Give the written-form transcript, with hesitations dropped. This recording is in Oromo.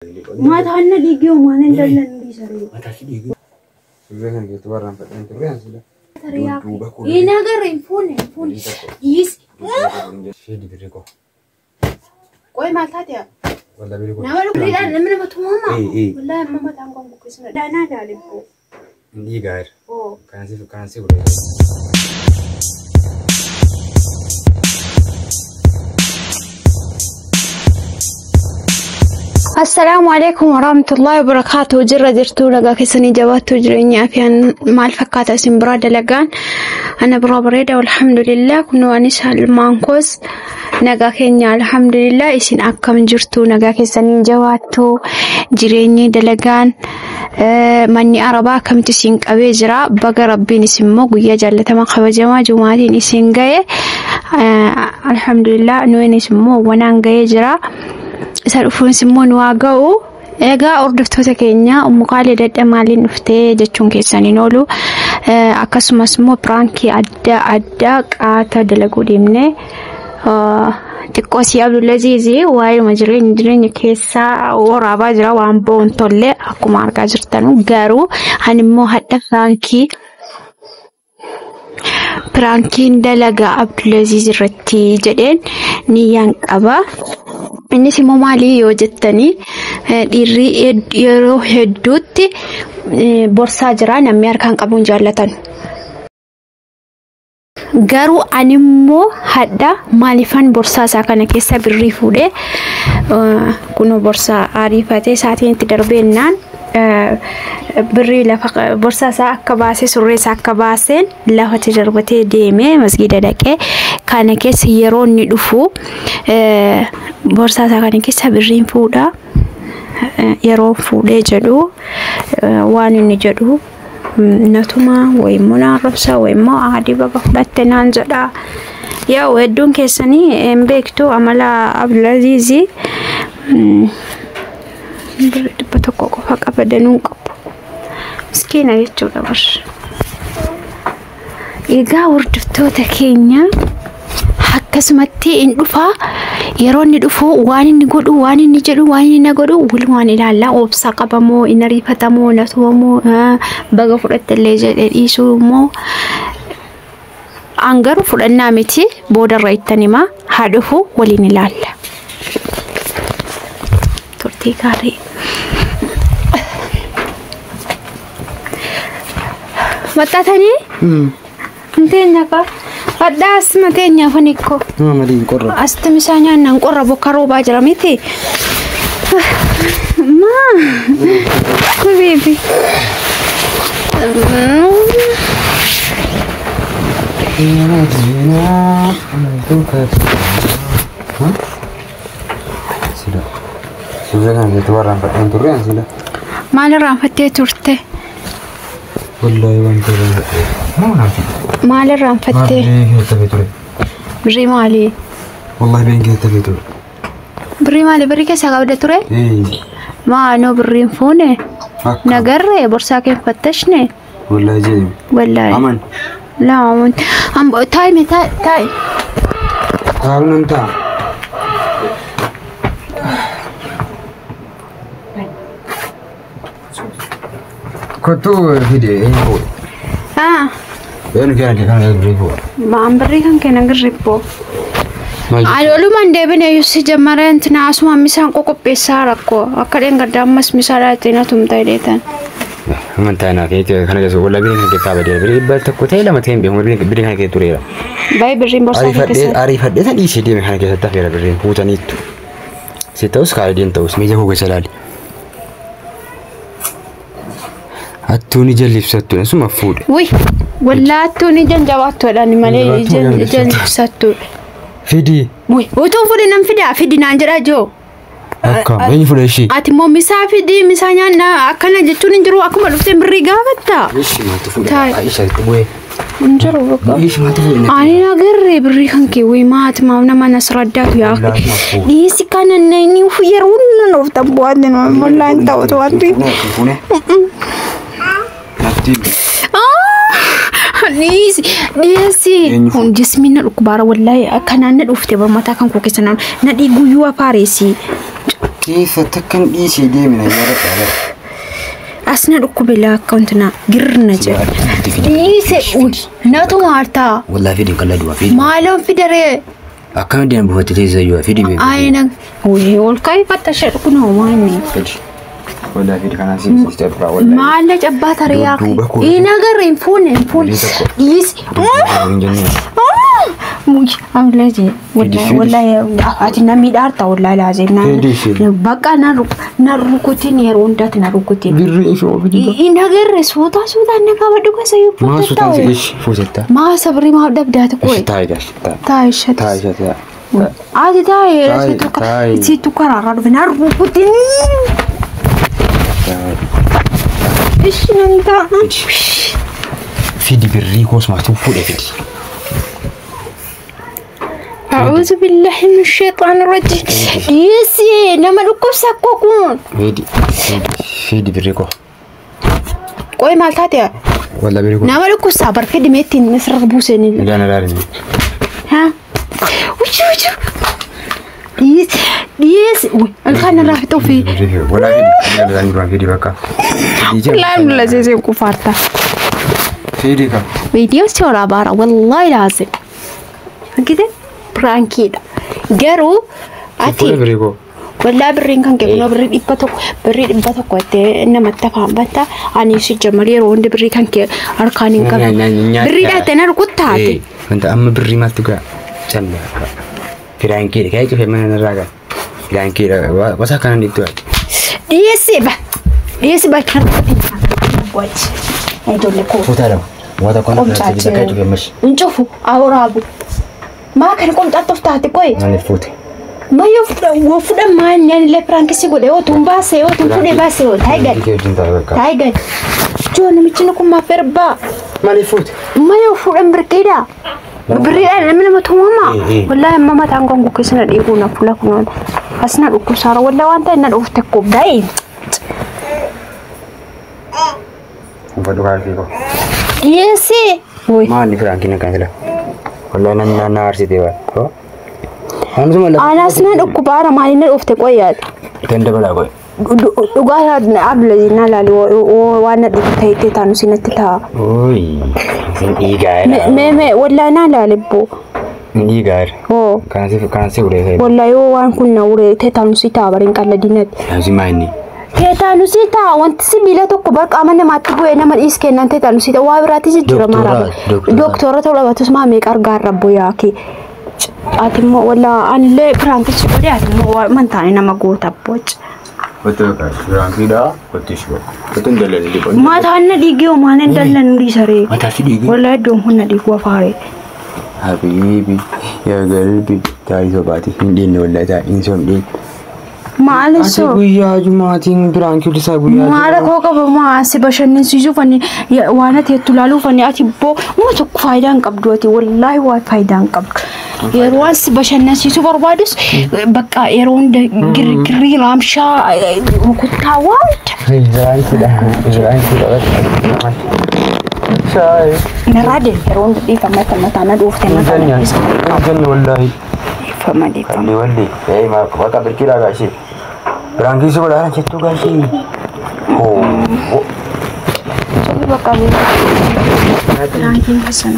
Mataan na dhiigee uumaan hin dallan dhiisaree. Mataa si dhiigee. Surree kana keessatti warraan fadhaan turre ansila. Duuba koo. Hin agarre hin fuune hin fuune. Dhiis. Ishee dibirri koo. Qoy maal taate yaa? Walla biri koo. Nama dhukkubiidhaan namni nama tumama. Ee, ee. Wallaahi amma mataan koo buqqisna. Daanaa daalibboo. Hin dhiigaa jira. Oo. Kanaan si godhe. Assalaamu alaikum warahmatullahi wabarakatuh. Jirra jirtuu nagaa keessanii jabaattuu jireenyaa fi maal fakkaata isin biraa dalagaan ana biraa bareeda alhamdulillah. Kunoo anis ilmaan koos nagaa keenya alhamdulillah. Isin akkam jirtu nagaa keessanii jabaattuu jireenyi dalagaan manni arabaa akkamitti isin qabee jira. Baga rabbiin isin immoo guyyaa jaallatamaa kabajamaa jumaatiin isin ga'e alhamdulillah. Nuyinis immoo wanaan ga'ee jira. Isa dhufuunis immoo nu haa ga'u. Egaa hordoftoota keenya mukkaalee dadha maaliin dhuftee jechuun keessaniin oolu. Akkasumas immoo piraankii adda addaa qaata dalaguu deemnee xiqqoo si Abdulaziz waa'ee jireenya keessaa waraabaa jira waan bo'oon tolle akkuma argaa jirtanu. Garuu ani immoo hadha piraankiin dalagaa Abdulaziz irratti jedheen niyyaan qaba. Innis immoo maali yoo jettanii dhiirri yeroo hedduutti borsaa jira namni harkaan qabuun jaallatan. Garuu ani immoo hadha maaliifan borsaa isaa kana keessa birrii fuudhee kunoo borsaa ariifatee isaatiin itti darbeennaan birrii lafa borsaa isaa akka baasee surree isaa akka baaseen lafatti darbatee deemee masgiida dhaqee kana keessa yeroo inni dhufu borsaa isaa kana keessa birriin fuudha. Yeroo fuudhee jedhu waan inni jedhu natuma wayimmoo naan arrabsa wayimmoo adii baga fudhatte naan jedha. Yaa hedduun keessanii hin beektu amala Abdulaziz birrii 100 qofa qaba danuu qabu. Miskiina jechuudha bar. Egaa hordoftoota keenya akkasumatti hin dhufaa. Yeroo inni dhufu waan inni godhu waan inni jedhu waan inni na godhu walumaan ilaallaa. Obsa qabamoo hin ariifatamoo natumamoo baga fudhatte illee jedhee dhiisuu immoo an garuu fudhannaa miti boodarra ittan himaa haa dhufu waliin ilaalla. Turtii gaarii. Maxxatanii? Inteenya kaa. Adda asuma teenya fanikko. Nama malee hin qorra. Asitti misaa nyaannaan qorra bokka roobaa jira miti. Maa. Habibi. Sila. Surree kana keessatti warraan fadhaan turre ansila. Maal irraanfattee turte? Wallaahi wanta irraanfattee. Maal irraanfattee? Maal irraanfattee? Birrii keessatti hafee ture. Birrii maali? Wallaahi birriin keessatti hafee ture. Birrii maali? Birrii keessaa qabda ture? Maaloo birriin fuune? Nagarree borsaa kee fattashne? Wallaahi jedhame. Wallaahi. Aman. Laa aman. Taa'i mee taa'i. Taa'u nan taa'a. Kottu fide eenyu fuudhe? Eenyu kenna kana birrii fuudhe? Maan birrii kan kenna girribboo. Ani olumaan deebine yuusi jammara intina asuma misaan qoqopheessaa rakkoo akka dheengadda ammas misaa dhaattee na tumta jedheetan. Amantaa naa keetti kana keessa walla birrii kana keessaa badeera. Birrii 100 ta'e 2 ta'e hin beeku birrii kana keessa tureera. Baay'ee birriin borsaa kee keessa. Ariifadhee san dhiisee deeme kana keessatti hafeera birriin fuutaniittu. Si ta'us kaayideen ta'us miija koo keessa ilaali. Hattuun ija libsattuudha suma fuudhe. Wuy wallaa hattuun ija jabaattuudhaan malee ija libsattuudha. Fidi. Wuy utuu fuudhe nan fidaa fidi naan jedhaa joo. Akka eenyu fuudhe ishii? Ati immoo misaa fidi misaa nyaannaa akkana jechuun hin jiru akkuma dhuftee birrii gaafatta. Ishii maaltu fuudhe? Aisha itti bu'ee. Hin jiru bakka. Ishii maaltu fuudhe? Ani nagarree birrii kan kee wuy maati maaf nama nasraddaatu yaa. Dhiisi kana inni yeroo nan ooftan bu'aan nama mul'aan hin ta'utu waan ta'eef. Fuune. Natti. Dhiisi dhiisi. Kun jismiin na dhukkubaara wallaahi akkanaan na dhufte mataa kan koo keessa na dhiiguyyuu afaareesi. Keessa takkan dhiisee deemina yaada. Asna dhukkubila akkauntina girna jedha. Dhiise natu maartaa. Wallaahi fidin kalladuu fidi. Maaloon fidaree. Akkamitti deemu buufattee teessisa yoo fidi beeku. Ayina ol ka'ii fattashe kunoo maanni. Wallaahi fidi kanaan si sister biraa wallaahi. Maalla cabbaa tariyaa. Duuba koo. Ina garee hin fuune hin fuune. Dhiisi. Muj amlaji wallahi wallahi ati namni dhaarta wallahi laazim na bakka na rukutin yeroo hundaatti na rukutin. Birri ishee ofii. Ina garee suutaa suutaan na qabadhu keessa yoo Maa suutaan si ishi fuutetta. Maa sabrii maa dhabdaate koo. Taayi gashi taayi. Taayi shati. Taayi shati. Ati taayi situ karaarraa dhufe na rukutin. Ishi nan ta'a. Fidi birrii koosmaatu fuudhee fidi. أعوذ بالله من الشيطان الرجيم. يسي نما لكم سكوكون. فيدي فيدي بريكو. قوي مالتاتي. ولا بريكو. نما لكم صبر فيدي ميتين نسرق بوسين. لا انا لارمي. ها وشو وشو. يس يس الخانة راح توفي. ولا فيدي لا فيدي بكا. لا لا زي زي كفارتا. فيدي كا. فيديو سورة بارا والله العظيم. كده prankiidha. Garuu ati wallaa birriin kan kennu birrii 100 jettee namatti afaan bantaa ani si jammarii yeroo hundi birrii kan kee harkaan hin qabu. Birrii dhaattee na rukuttaate. Wanta amma birrii maaltu gaa callaa prankiidha ka'ee cufee mana narraa gaa prankiidha wasa kanan dhiibtu ati. Dhiyeessee ba dhiyeessee ba kan rukutti. Ijoollee koo. Fuutaa lama wanta kana ka'ee cufee mashi. Hin cufu awuraabu. ما كان قمت أطفت كوي. أنا فوتي. ما يفرق ما يعني لا فرانكسي قول أو تنباسي أو تنفوني باسي أو تايجر. تايجر. شو أنا متشنكم ما فربا. ما لفوت. ما يفرق أمريكا. بري أنا من ما تماما. والله ما تانقون كوكسنا يقولنا فلا كنا. أسنا الكسارة ولا وأنت إن الأفتكوب داي. وبدو فيكو. يسي. ما عندي فرانكينا كان والله أنا أنا عرفتي بقى. أنا أصلاً أكبر ما لنا أفتك وياك. تندب لا قوي. وقال قبل لا لا وأنا دكتي تانو سنتها. أوي. إيجار. ما ولا أنا لا لبو. إيجار. أوه. كان سي وريه. والله هو وان كنا وريه تانو سيتا برين كلا دينات. لازم ما إني. تانو سيتا وانت سبيلة تكبر كأمانة ما تبغى أنا ما إسكن أنت تانو سيتا وابراتي جرا ما دكتورة ولا بتسمع ميك أرجع ربو ياكي. أتم ولا أنا لا فرانكي شو أتم ما تاني نما قوت أبوج. وتوقع فرانكي دا وتشبه وتندل اللي ما تهنا ديجي وما ندل نوري سري. ما تحسي ديجي. ولا دوم هنا ديجوا فاري. حبيبي يا قلبي تعي زباتي هندين ولا تعي إنسان دين. معلش يا جماعة برانكي لسه ما لك هو كبر ما سبشن نسيجو فني وانا تطلعوا فني أتي بو ما تك فايدان قبضتي والله وايد فايدان قبض يروان سبشن نسيجو بربادس بقى يرون جري رامشا وكنت وايد شاي نرادل يرون دي فما تما تانا دوفت ما جن والله فما دي فما ولي اي ما بقى بالكيلا غاشي برانكي سو بلا چتو غاشي او بقى برانكي حسن.